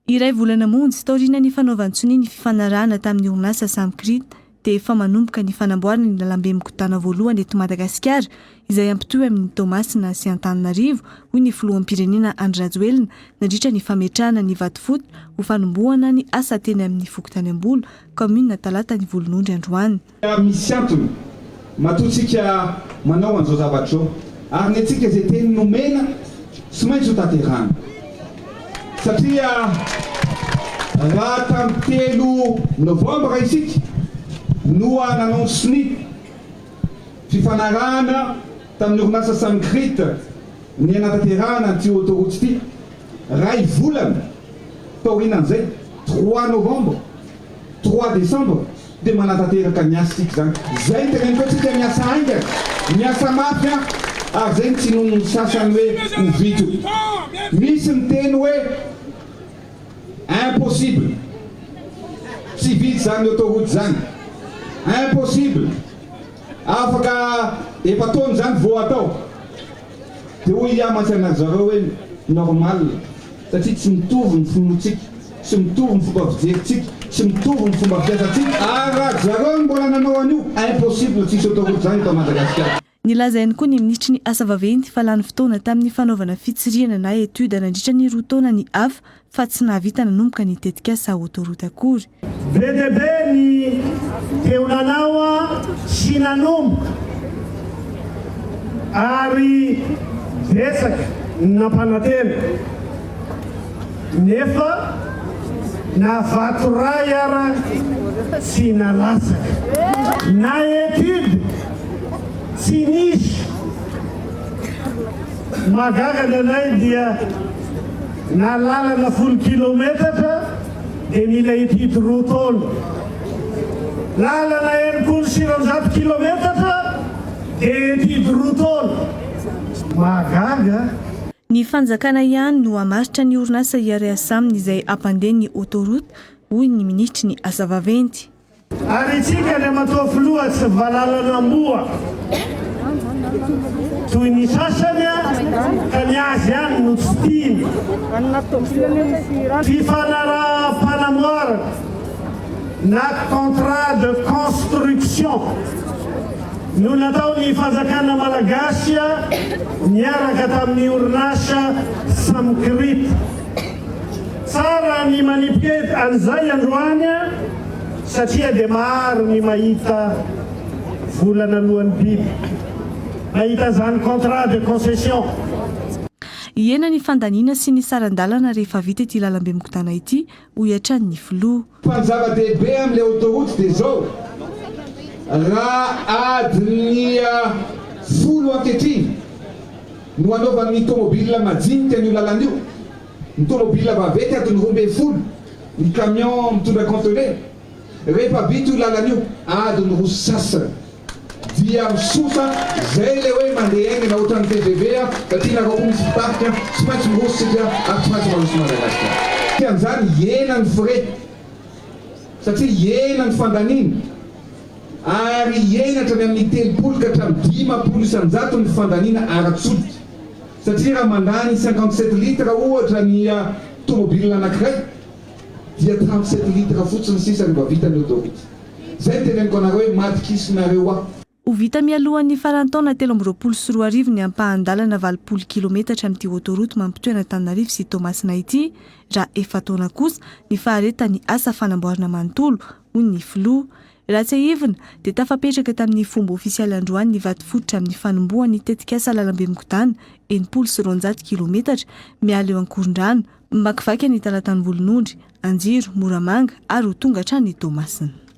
Iray volana monja taorian'ny fanaovan-tsonia ny fifanarahana tamin'ny orinasa Samcrit dia efa manomboka ny fanamboarana ny lalambe migodàna voalohany eto Madagasikara izay hampitohy amin'i Toamasina sy Antananarivo, hoy ny filoham-pirenena Andry Rajoelina nandritra ny fametrahana ny vatofototra ho fanombohana ny asa teny amin'ny fokontany Ambolo, kaominina Talatan'i Volonondry androany. Misy antony matoa tsika manao an'izao zavatra izao ary ny antsika izay teny nomena tsy maintsy ho tanterahana satria raha tamin'ny telo novambra isika no nanao ny sonia fifanarahana tamin'ny orinasa Samcrit ny hanatanterahana an'ity autoroute ity iray volana taorianan'izay trois novembre Trois décembre dia manatanteraka ny asa tsika izany. Izay no teneniko hoe tsika miasa haingana, miasa mafy an! Ary izay no tsy inoan'ny sasany hoe ho vita io. Misy miteny hoe impossible, tsy vita izany autoroute izany, impossible, afaka efa-taona izany vao atao. Dia hoy aho mantsy ana ry zareo hoe normal satria tsy mitovy ny finoantsika, tsy mitovy ny fomba fijerintsika, tsy mitovy ny fomba fiasantsika ary raha ry zareo no mbola nanao an'io, impossible tsisy autoroute zany eto Madagasikara. Nilaza ihany koa ny minisitry ny Asa vaventy fa lany fotoana tamin'ny fanaovana fitsirihana na étude nandritra ny roa taona ny hafa fa tsy nahavita nanomboka ny tetikasa autoroute akory. Be dia be ny teo nanao sy nanomboka ary betsaka ny nampanantena nefa na vato ray ara tsy nalatsaka na étude tsy nisy. Mahagaga ny anay dia na lalana folo kilometatra dia mila étude roa taona. Lalana 260 kilometatra dia étude roa taona. Mahagaga. Ny fanjakana ihany no hamaritra ny orinasa hiara-hiasa aminy izay hampandeha ny autoroute, hoy ny minisitry ny asa vaventy. Ary isika Andriamatoa Filoha tsy valalan'amboa toy ny sasany ka ny azy ihany no tsy tiany. Fifanaraham-panamboarana na contrat de construction no nataon'ny fanjakana malagasy niaraka tamin'ny orinasa Samcrit. Tsara ny manipy an'izay androany satria dia maro ny mahita volana alohan'ny biby, mahita izany contrat de concession. Hihena ny fandaniana sy ny saran-dalana rehefa vita ity lalambe migodàna ity, hoy hatrany ny filoha. Fa ny zava-dehibe amin'ilay autoroute dia izao, raha adin'ny folo ankehitriny no hanaovan'ny tomobile majinika an'io lalana io, Ny tomobile vaventy adiny 12, ny camion mitondra conteneur, rehefa vita io lalana io, adiny roa sy sasany dia misosa, zay le hoe mandeha haingana ohatran'ny tgv a, satria nareo koa misy mpitarika, tsy maintsy miroso tsika ary tsy maintsy mandroso Madagasikara. Dikan'izany hihena ny frais satria hihena ny fandaniana ary hihena hatrany amin'ny 30 ka hatramin'ny 50% ny fandaniana ara-tsolika. Satria raha mandany 57 litres ohatra ny tomobile anakiray dia 37 litres fotsiny sisa rehefa vita ny autoroute. Zay no teneniko anareo hoe matokisinareo aho. Ho vita mialohan'ny faran'ny taona 2023 ny ampahan-dalana 80 kilometatra amin'ity autoroute mampitohy an'Antananarivo sy Toamasina ity, raha efa-taona kosa ny faharetan'ny asa fanamboarana manontolo, hoy ny filoha. Raha tsiahivina, dia tafapetraka tamin'ny fomba ofisialy androany ny vatofototra amin'ny fanombohan'ny tetikasa lalambe migodàna 260 kilometatra miala eo Ankorondrano, mamakivaky an'i Talatanivolonondry, Anjiro, Moramanga ary ho tonga hatrany Toamasina.